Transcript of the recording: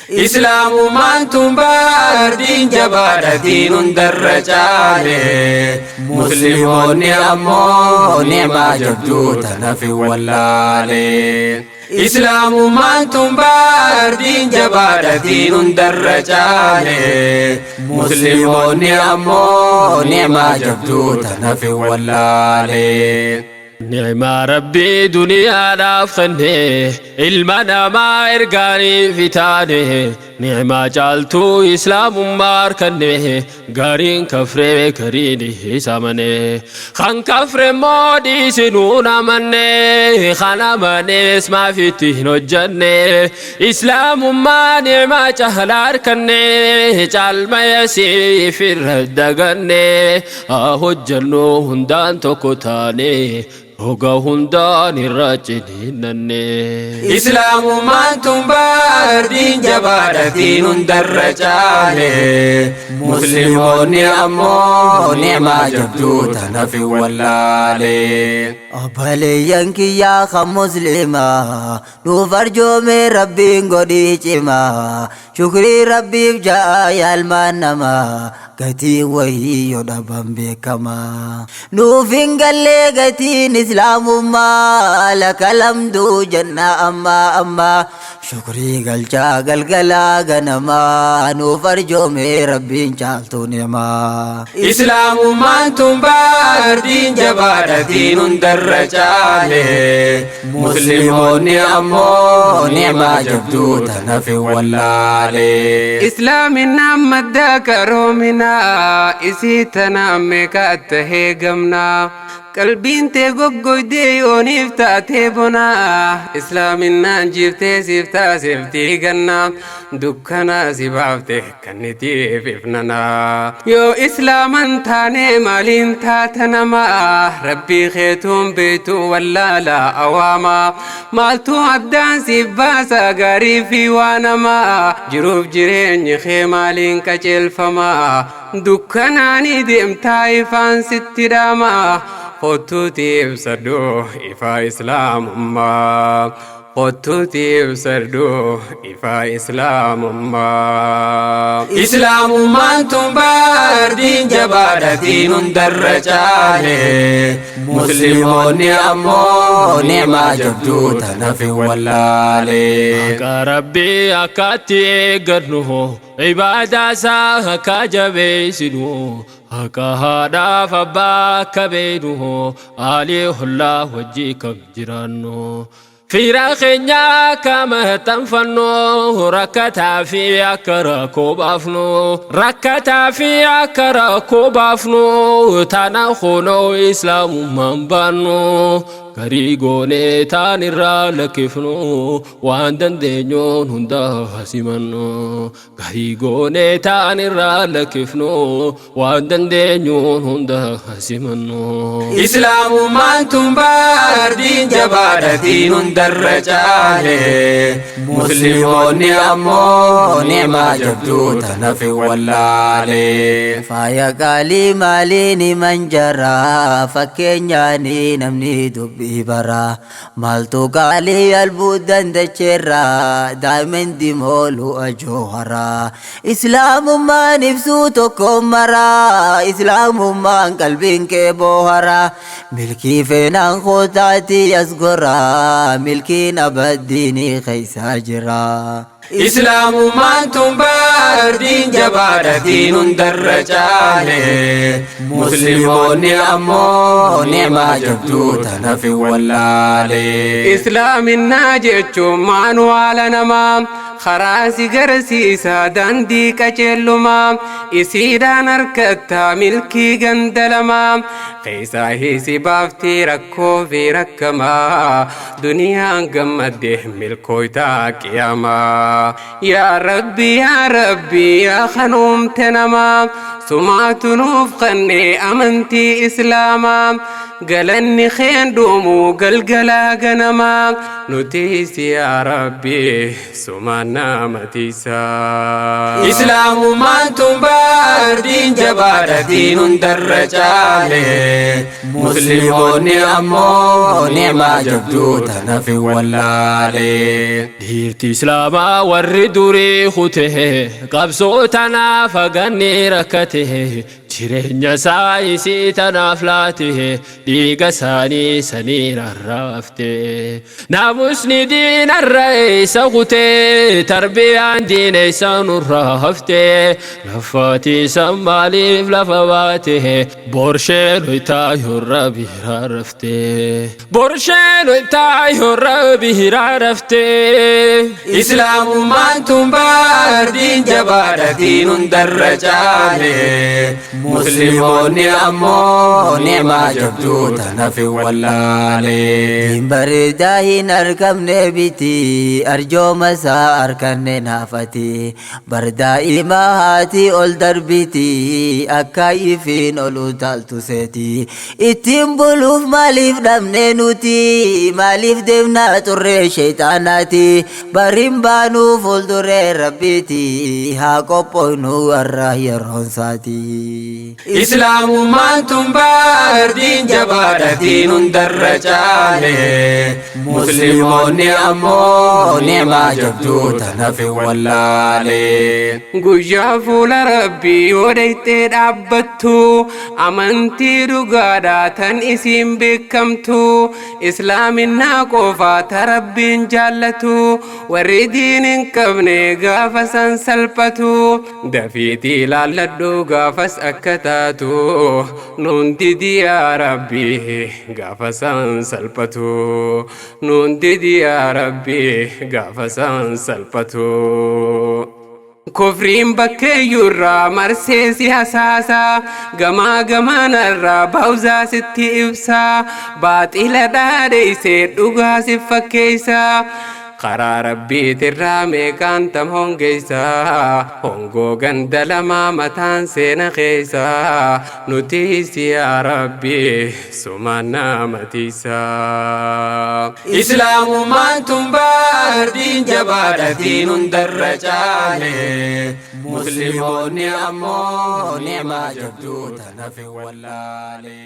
Islaamummaan tun bar diin jabaadha diin hundarra caale. Muslimoonni ammoo ni'maa jabduu tanaaf hin wallaale. Islaamummaan tun bar diin jabaadha diin hundarra caale. Muslimoonni ammoo ni'maa jabduu tanaaf hin wallaale. Ni'maa Rabbii duniyaadhaaf kenne, ilma namaa ergaaniif taane, ni'maa caaltuu islaamummaa arkanne, gariin kafree gariin hisamane. Kan kafre immoo dhiisinuun amanne, kan amanees maaf itti hin hojjanne. Islaamummaa ni'maa caalaa arkanne, caalma yasiif irra daganne. Haa hojjannu hundaan tokko taane, roga hundaan irra ciniinnanne. Islaamummaan tun bar diin jabaadha diin hundarra caale. Muslimoonni ammoo ni'maa jabduu tanaaf hin wallaale. Obboleeyyan kiyyaa kan muslimaa, nuuf arjoomee Rabbiin godhii cimaa. Shukrii Rabbiif ja'a yaalmaan namaa, gatiin wayii yoo dhaban beekamaa. Nuuf hin gallee gatiin islaamummaa, laka lamduu jenna ammaa ammaa. Shukrii galchaa galgalaa ganamaa, nuuf arjoomee Rabbiin caaltuu ni'maa. Islaamummaan tun bar diin jabaadha diin hundarra caale. Muslimoonni ammoo ni'maa jabduu tanaaf hin wallaale. Islaaminaan madda qaroominaa, isii tanaan meeqa tahee gamnaa. Qalbiin tee goggoydee yooniif taatee bonaa, islaaminaan jiiftee siif taasiftii gannaa, dukkanaa si baafte kannitiif ifnanaa. Yoo islaaman taanee maaliin taata namaa? Rabbii keetuun beektu wallaala awaamaa. Maaltu addaan siif baasa gaarii fi waa namaa? Jiruuf jireenyi kee maaliin qajeelfamaa? Dukkanaanii deemtaa ifaan sitti dhaamaa. Kottuuti ibsadhu ifaa islaamummaa. Kottuuti ibsadhu ifaa islaamummaa. Islaamummaan tun bar diin jabaadha diin hundarra caale. Muslimoonni ammoo ni'maa jabduu tanaaf hin wallaale. Haqa Rabbii akkatti eeggannu, ibaadaa isaa akka jabeessinu, haqa haadhaaf abbaa akka beeknu, aalii hollaa wajjii kam jiraannu. Fira keenya akka maxxanfannu, rakkataa fi akka rakkoo baafnu, rakkataa fi akka rakkoo baafnu, tana kunoo islaamummaan baannu, garii goonee taan irraa lakkifnu, waan dandeenyuun hunda simannu. Garii goonee taan irraa lakkifnu, waan dandeenyuun hunda simannu. Islaamummaan tun bar diin jabaadha diin hundarra caale. Muslimoonni ammoo ni'maa jabduu tanaaf hin wallaale. Faaya qaalii maaliin himan jaraa, fakkeenyaanii namni dubbii baraa. Maaltu qaalii albuudan dacheerraa, daa'imman mooluu ajooharaa. Islaamummaan ibsuu tokko maraa, islaamummaan qalbiin kee booharaa. Milkii feenaan kootaatii as goraa, milkiin abaddiinii keessa jira. Islaamummaan tun bar diin jabaadha diin hundarra caale. Muslimoonni ammoo ni'maa jabduu tanaaf hin wallaale. Islaaminaa jechuun maanuwaala namaa, karaa si garsiisa daandii qajeellumaa, isiidhaan harkattaa milkii ganda lamaa, keessaa hiisi baaftii rakkoo fi rakkamaa, duniyaan gammadde milkooytaa qiyaamaa. Yaa Rabbi, yaa Rabbi, yaa kanuumte namaa, sumaatu nuuf kennee amantii islaamaa. Galanni keen dhumu galgalaa ganamaa. Nuti yaa Rabbi sumaan nama tiisaa. Islaamummaan tun baardiin jabaadha diin hundarra caale. Musliimoonni ammoo ni'maa jabduu tanaaf hin wallaale. Dhiirti Islaamaa warri durii kute, qabsoo tanaaf haganni rakkate, jireenya isaa isii tanaaf laate, dhiiga isaanii sanii rarraafte. Naamusni diinarra isa kute, tarbiyaan diina isa nurraa hafte, lafaati isa maaliif lafa baate, borsheen itaayorra biraa rafte. Borsheen itaayorra biraa rafte. Islaamummaan tun baardiin jabaadha diin hundarra caale. Musliimoonni ammoo ni'maa jabduu tanaaf hin wallaale. Diin bareedaa hin argamne biti, arjooma isaa harkanne naafati. Bardaa'imaa haati ol darbiti, akka ifiin ol utaaltu seeti. Ittiin buluuf maaliif dhabne nuti? Maaliif deemnaa turre sheexaanaati? Bariin baanuu fuulduree Rabbiiti, haa qophoofnu warra yeroon isaati. Islaamummaan tun baardiin jabaadha diin hundarra caale. Musliimoonni ammoo ni'maa jabduu tanaaf hin wallaale. Guyyaa fuula Rabbii yoo dhayxee dhaabbattu, amantii dhugaadhaa tan isiin beekamtu, Islaaminaa qofaa ta Rabbiin jaallatu, warri diin hin qabne gaafa san salphatu. Dafiitii ilaalladhu gaafas akka taatu, nuun didi yaa Rabbi gaafa san salphatu, nuun didi yaa Rabbi gaafa san salphatu. Kufriin bakkeeyyuurraa marsee si hasaasa, gamaa gamaanarraa baawzaa sitti ibsa, baaxila dhaadheessee dhugaa si fakkeessa. Karaa Rabbiitirraa meeqaan tam hongeessa, hongoo ganda lamaa mataan seena keessa. Nuti yaa Rabbi sumaan nama tiisaa. Islaamummaan tun baardiin jabaadha diin hundarra caale. Musliimoonni ammoo ni'maa jabduu tanaaf hin wallaale.